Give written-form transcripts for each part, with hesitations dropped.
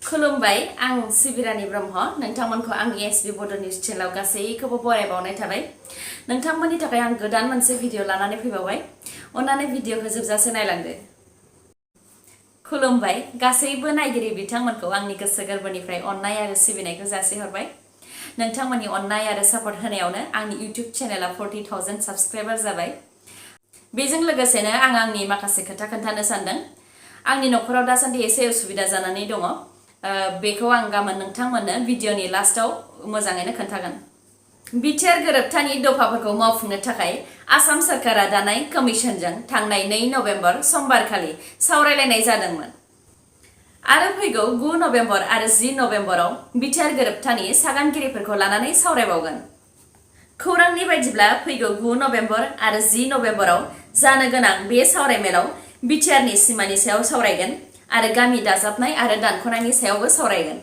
खुलुमबाय आं सिबिरानि ब्रह्म नोंथांमोनखौ आंनि sbbodonews चेनेलाव गासैखौबो बरायबावनाय थाबाय नोंथांमोननि थाखाय आं गोदान मोनसे भिडिअ लानानै फैबावबाय अन्नानै भिडिअखौ जोबजासे नायलांदो खुलुमबाय गासैबो नायगिरि बिथांमोनखौ आंनि गोसो गोरबोनिफ्राय अननाय आरो सिबिनायखौ जासिहरबाय नोंथांमोननि अननाय आरो सापर्ट होनायावनो आंनि YouTube चेनेला 40,000 साबस्क्राइबार जाबाय बेजों लोगोसेनो आं आंनि माखासे खोथा खोन्थानो सानदों आंनि नखराव दासान्दि एसे उसुबिदा जानानै दङ बेखौ आं गाबोन नोंथांमोननो भिडिअनि लास्टआव मोजाङैनो खोन्थागोन BTR गोरोबथानि दफाफोरखौ मावफुंनो थाखाय आसाम सरकारा दानाय कमिसनजों थांनाय 2 नभेम्बर समबारखालि सावरायलायनाय जादोंमोन आरो फैगौ 9 नभेम्बर आरो 10 नभेम्बराव BTR गोरोबथानि सागानगिरिफोरखौ लानानै सावरायबावगोन खौरांनि बायदिब्ला फैगौ 9 नभेम्बर आरो 10 नभेम्बराव जानो गोनां बे सावरायमेलाव BTRनि सिमानि सायाव सावरायगोन आरो गामि दाजाबनाय आरो दानख'नायनि सायावबो सावरायगोन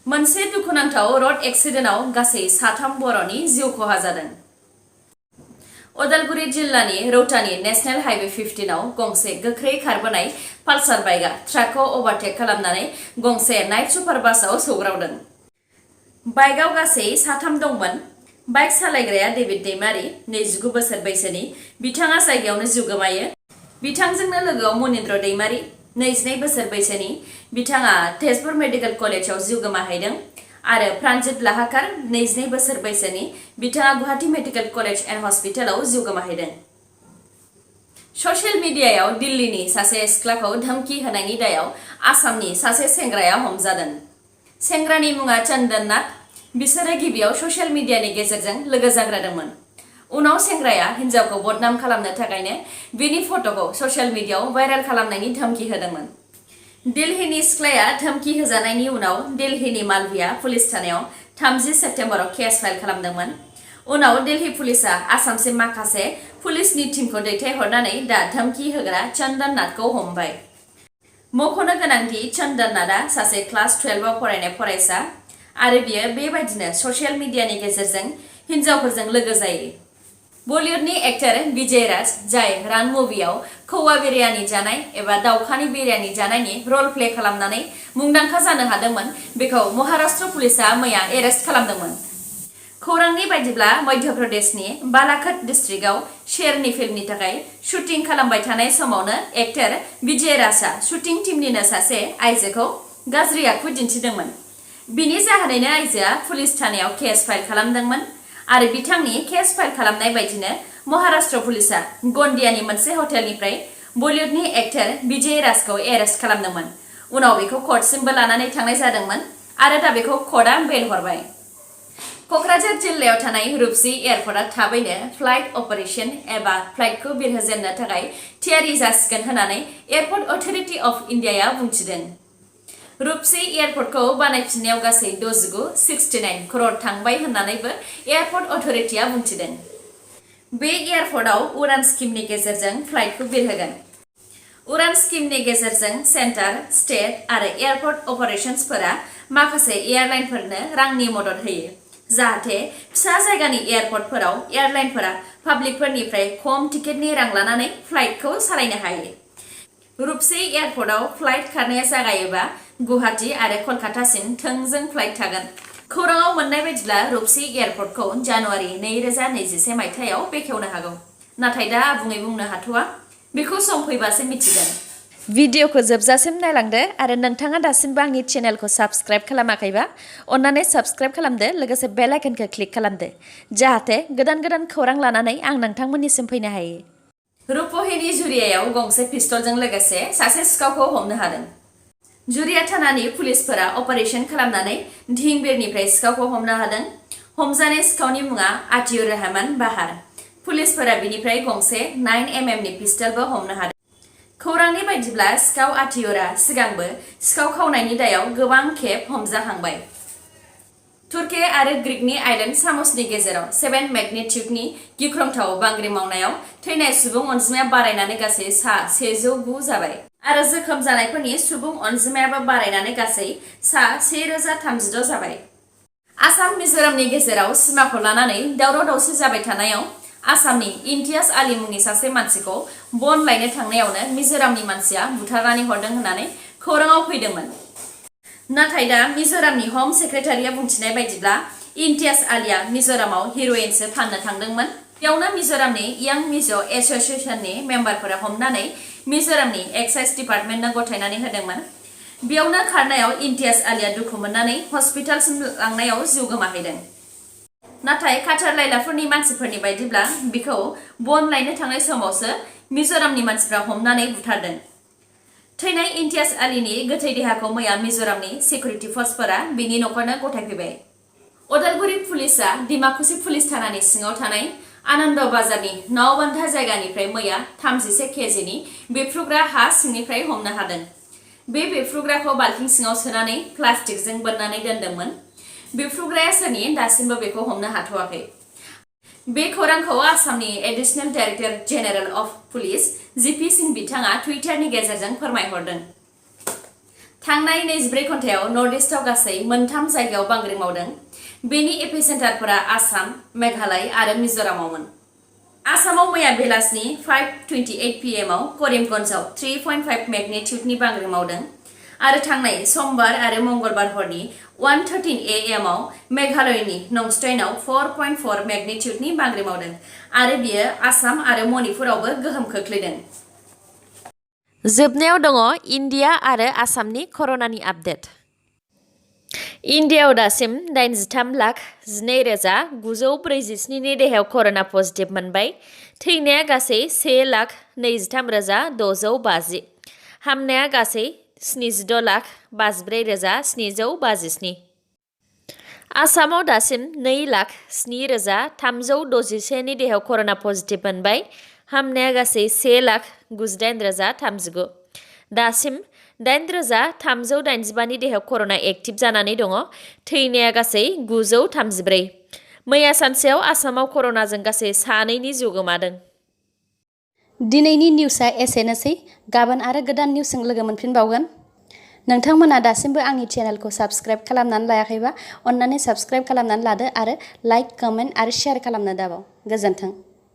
मोनसे दुखुनांथाव रड एक्सिडेन्टआव गासै 3 बर'नि जिउ खहा जादों उदालगुरि जिल्लानि रौतानि नेशनेल हाइवे 15 आव गंसे गोख्रै खारबोनाय पालसार बाइकआ ट्राकखौ ओभारटेक खालामनानै गंसे नाइट सुपार बासआव सौग्रावदों बाइकआव गासै 3 दंमोन बाइक सालायग्राया डेभिड दैमारि 29 बोसोर बैसोनि बिथाङा जायगायावनो जिउ गोमायो बिथांजोंनो लोगोआव मनिन्द्र दैमारि 22 बोसोर बैसोनि बिथाङा तेजपुर मेडिकेल कलेजाव जिउ गोमाहैदों आरो प्रान्जित लाहाकार 22 बोसोर बैसोनि बिथाङा गुवाहाटी मेडिकेल कलेज एन्ड हस्पिटालाव जिउ गोमाहैदों ससियेल मिडियायाव दिल्लीनि सासे सिख्लाखौ धमकी होनायनि दायाव आसामनि सासे सेंग्राया हमजादों सेंग्रानि मुङा चन्दन नाथ बिसोरो गिबियाव ससियेल मिडियानि गेजेरजों लोगो जाग्रोदोंमोन उनाव सेंग्राया हिन्जावखौ बदनाम खालामनो थाखायनो बिनि फट'खौ ससियेल मिडियायाव भाइरेल खालामनायनि धमकी होदोंमोन दिल्लीनि सिख्लाया धमकी होजानायनि उनाव दिल्लीनि मालविया पुलिस थानायाव 30 सेप्तेम्बराव केस फाइल खालामदोंमोन उनाव दिल्ली पुलिसआ आसामसिम माखासे पुलिसनि टीमखौ दैथायहरनानै दा धमकी होग्रा चन्दन नाथखौ हमबाय मख'नो गोनांदि चन्दन नाथआ सासे क्लास 12 आव फरायनाय फरायसा आरो बियो बेबायदिनो ससियेल मिडियानि गेजेरजों हिन्जावफोरजों लोगो जायो बलिउडनि एक्टर विजय राज जाय रान मुभियाव कौवा बिरियानी जानाय एबा दाउखानि बिरियानी जानायनि रल प्ले खालामनानै मुंदांखा जानो हादोंमोन बेखौ महाराष्ट्र पुलिसआ मैया एरेस्ट खालामदोंमोन खौरांनि बायदिब्ला मध्य प्रदेशनि बालाघाट डिस्ट्रिक्टआव शेरनी फिल्मनि थाखाय शुटिं खालामबाय थानाय समावनो एक्टर विजय राजआ शुटिं टीमनिनो सासे आइजोखौ गाज्रि आखु दिन्थिदोंमोन बिनि जाहोनैनो आइजोआ पुलिस थानायाव केस फाइल खालामदोंमोन आरो बिथांनि केस फाइल खालामनाय बायदिनो महाराष्ट्र पुलिसआ गन्डियानि मोनसे हटेलनिफ्राय बलिउडनि एक्टर विजय राजखौ एरेस्ट खालामदोंमोन उनाव बेखौ कर्टसिमबो लानानै थांनाय जादोंमोन आरो दा बेखौ कर्टआ बेल हरबाय क'क्राझार जिल्लायाव थानाय रुपसी एयारपर्टआ थाबैनो फ्लाइट अपारेशन एबा फ्लाइटखौ बिरहोजेननो थाखाय थियारि जासिगोन होननानै एयारपर्ट अथरिटी अफ इन्डियाया बुंथिदों रुपसी एयारपर्टखौ बानायफिननायाव गासै 69 करोड़ थांबाय होननानैबो एयारपर्ट अथरिटीया बुंथिदों बे एयारपर्टआव उड़ान स्किमनि गेजेरजों फ्लाइटखौ बिरहोगोन उड़ान स्किमनि गेजेरजों सेन्टार स्टेट आरो एयारपर्ट अपारेशन्सफोरा माखासे एयारलाइनफोरनो रांनि मदद होयो जाहाथे फिसा जायगानि एयारपर्टफोराव एयारलाइनफोरा पाब्लिकफोरनिफ्राय खम टिकेटनि रां लानानै फ्लाइटखौ सालायनो हायो रुपसी एयारपर्टआव फ्लाइट खारनाया जागायोबा गुवाहाटी आरो कलकातासिम थोंजों फ्लाइट थागोन खौराङाव मोननाय बायदिब्ला रुपसी एयारपर्टखौ जानुवारि 2021 मायथाइयाव बेखेवनो हागौ नाथाय दा आबुङै बुंनो हाथ'वा बेखौ सम फैबासो मिथिगोन भिडिअखौ जोबजासिम नायलांदो आरो नोंथाङा दासिमबो आंनि चेनेलखौ साबस्क्राइब खालामाखैबा अन्नानै साबस्क्राइब खालामदो लोगोसे बेल आइकनखौ क्लिक खालामदो जाहाथे गोदान गोदान खौरां लानानै आं नोंथांमोननिसिम फैनो हायो रुपहिनि जुरियायाव गंसे पिस्तलजों लोगोसे सासे सिखावखौ हमनो हादों जुरिया थानानि पुलिसफोरा अपारेशन खालामनानै धिंबिरनिफ्राय सिखावखौ हमनो हादों हमजानाय सिखावनि मुङा आतिउर रहमान बाहार पुलिसफोरा बिनिफ्राय गंसे 9mm नि पिस्तलबो हमनो हादों खौरांनि बायदिब्ला सिखाव आतिउरआ सिगांबो सिखाव खावनायनि दायाव गोबां खेब हमजाखांबाय तुर्की आरो ग्रीकनि आइलेन्ड सामसनि गेजेराव 7 मेग्निट्युडनि गिख्रंथाव बांग्रि मावनायाव थैनाय सुबुं अनजिमाया बारायनानै गासै 109 जाबाय आरो जोखोम जानायफोरनि सुबुं अनजिमायाबो बारायनानै गासै 1036 जाबाय आसाम मिजोरामनि गेजेराव सिमाखौ लानानै दावराव दावसि जाबाय थानायाव आसामनि इम्तियाज आली मुंनि सासे मानसिखौ बन लायनो थांनायावनो मिजोरामनि मानसिया बुथारनानै हरदों होननानै खौराङाव फैदोंमोन नाथाय दा मिजोरामनि होम सेक्रेटारिया बुंथिनाय बायदिब्ला इम्तियाज आलिया मिजोरामाव हिर'इनसो फाननो थांदोंमोन। बेयावनो मिजोरामनि यां मिज' एस'सिएशननि मेम्बारफोरा हमनानै मिजोरामनि एक्साइज डिपार्टमेन्टनो गथायनानै होदोंमोन। बेयावनो खारनायाव इम्तियाज आलिया दुखु मोननानै हस्पिटालसिम लांनायाव जिउ गोमाहैदों। नाथाय काटार लाइलाफोरनि मानसिफोरनि बायदिब्ला बिखौ बन लायनो थांनाय समावसो मिजोरामनि मानसिफ्रा हमनानै बुथारदों। थैनाय इम्तियाज आलिनि गोथै देहाखौ मैया मिजोरामनि सिकिउरिटि फोर्सफोरा बिनि न'खरनो गथायफैबाय। उदालगुरि पुलिसआ डिमाकुसि पुलिस थानानि सिङाव थानाय आनन्द बाजारनि नावबान्धा जायगानिफ्राय मैया 31 केजिनि बेफ्रुग्रा हा सिंनिफ्राय हमनो हादों। बे बेफ्रुग्राखौ बाल्थिं सिङाव सोनानै प्लास्टिकजों बोननानै दोनदोंमोन। बेफ्रुग्राया सोरनि दासिमबो बेखौ हमनो हाथ'वाखै। बे खौरांखौ आसामनि additional director general of police G P Singh बिथाङा टुइटारनि गेजेरजों फोरमायहरदों। थांनाय 24 घन्टायाव नर्थ इस्टआव गासै 3 जायगायाव बांग्रिं मावदों। बेनि एपिसेन्टारफोरा आसाम, मेघालय आरो मिजोरामावमोन। आसामाव मैया बेलासिनि 5:28 PM आव करिमगन्जआव 3.5 मेगनिट्युडनि बांग्रिं मावदों आरो थांनाय समबार आरो मंगलबार हरनि 1:13 AM आव मेघालयनि नंस्टयनआव 4.4 मेगनिट्युडनि बांग्रिं मावदों आरो बियो आसाम आरो मणिपुरावबो गोहोम खोख्लैदों। जोबनायाव दङ इन्डिया आरो आसामनि कर'नानि आपडेट। इन्डियाआव दासिम 83,12,947 नि देहायाव कर'ना पजिटिभ मोनबाय। थैनाया गासै 1,23,650। हामनाया गासै 76,54,757। आसामाव दासिम 2,07,361 नि देहायाव कर'ना पजिटिभ मोनबाय। हामनाया गासै 1,98,039। दासिम 8,385 नि देहायाव कर'ना एक्टिभ जानानै दङ। थैनाया गासै 934। मैया सानसेयाव आसामाव कर'नाजों गासै 2 जिउ गोमादों। दिनैनि निउसआ एसेनोसै। गाबोन आरो गोदान निउसजों लोगो मोनफिनबावगोन। नोंथांमोना दासिमबो आंनि चेनेलखौ साबस्क्राइब खालामनानै लायाखैबा अन्नानै साबस्क्राइब खालामनानै लादो आरो लाइक, कमेन्ट आरो शेयार खालामनो दाबाव। गोजोन्थों।